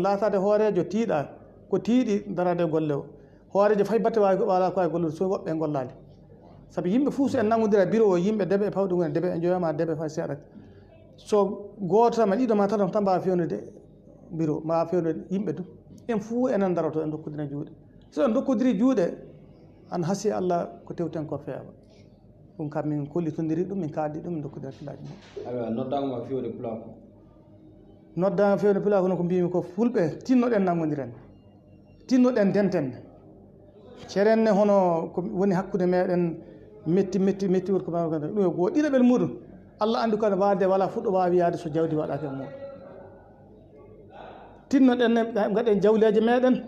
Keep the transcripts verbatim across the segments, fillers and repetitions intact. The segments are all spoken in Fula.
Laataade hooreejo tiiɗa, ko tiiɗi daraade e golle o. Hooreejo fay batte waawi ko waala ko waawi gollude, so woɓɓe en gollaali. Sabi yimɓe fof, so en nanngodira bureau o, yimɓe debe e pawɗi ngoni debe, en njoyaama debe fay seeɗa. So gooto tan ma ɗiɗo ma tato tan mbaawa fewnude bureau, mbaawa fewnude yimɓe du. En fof enen daroto, en ndokkodira juuɗe. So en ndokkodiri juuɗe, an hasi Allah ko tewten ko feewa. Ɗum kam min kollitondiri ɗum, min kaaldi ɗum, min ndokkodiri hakkillaaji mum. Awa, noddaango ma fewde pulaaku? Noddaango fewde pulaaku noon ko mbiymi ko fulɓe, tinnoɗen nanngondiren. Tinnoɗen denten. Ceren ne hono ko woni hakkunde meɗen metti, metti, metti woni ko ma-, ɗum e goo ɗiɗaɓel muɗum. Allah anndi ko ene waade, wala fuɗɗo waawi yaade so jawdi waɗaaka e muɗum. Tinnoɗen ne, ngaɗen jawleeje meɗen.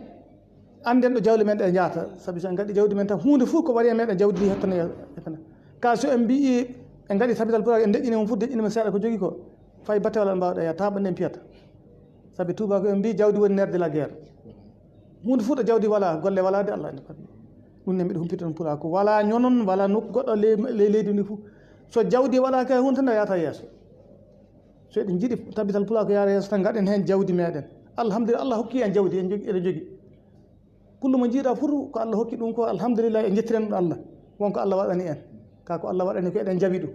Annden ɗo jawle men ɗe njaata, sabi so en ngaɗi jawdi men tan, huunde fof ko waɗi e meɗen jawdi ndi hettana, hettana. Ka so en mbiyi, en ngaɗi tabital pulaar, en deƴƴini mum fof, deƴƴini men seeɗa ko jogii ko, fay batte wala en mbaawɗa yaha, taɓa nden piyata. Sabi tuuba ko en mbiyi jawdi woni nerf de la guerre. Huunde fof ɗo jawdi wala, golle wala de Allah anndi ko. Ɗum ne mbiɗa humpita ɗum pulaar ko wala ñonon, wala nokku goɗɗo ley, ley leydi ndi fof. So jawdi wala kay huunde tan a yahata yeeso. So eɗen njiɗi tabital pulaar ko yaara yeeso tan, ngaɗen heen jawdi meɗen. Alhamdulillah, Allah hokki en jawdi, en jogi, eɗen jogi. Kullu mo njiiɗa fof ko Allah hokki ɗum ko, alhamdulillah, en njettiren ɗum Allah. Won ko Allah waɗani en. Ka ko Allah waɗani ko eɗen jawi ɗum.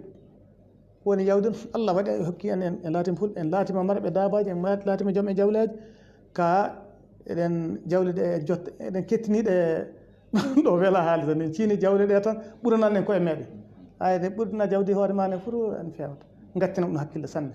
Ko woni jawdi Allah waɗi hokki en, en, en laatima fulɓe, en laatima marɓe daabaaji, en ma-, laatima joom e jawleeji. Ka eɗen jawle ɗe en jotta, eɗen kettini ɗe ɗo wela haalde tan. En ciini jawle ɗe tan, ɓuranan en koye meɗen. Ay, ɗe ɓurna jawdi hoore ma ne fof en feewata. Ngattina ɗum hakkille sanne.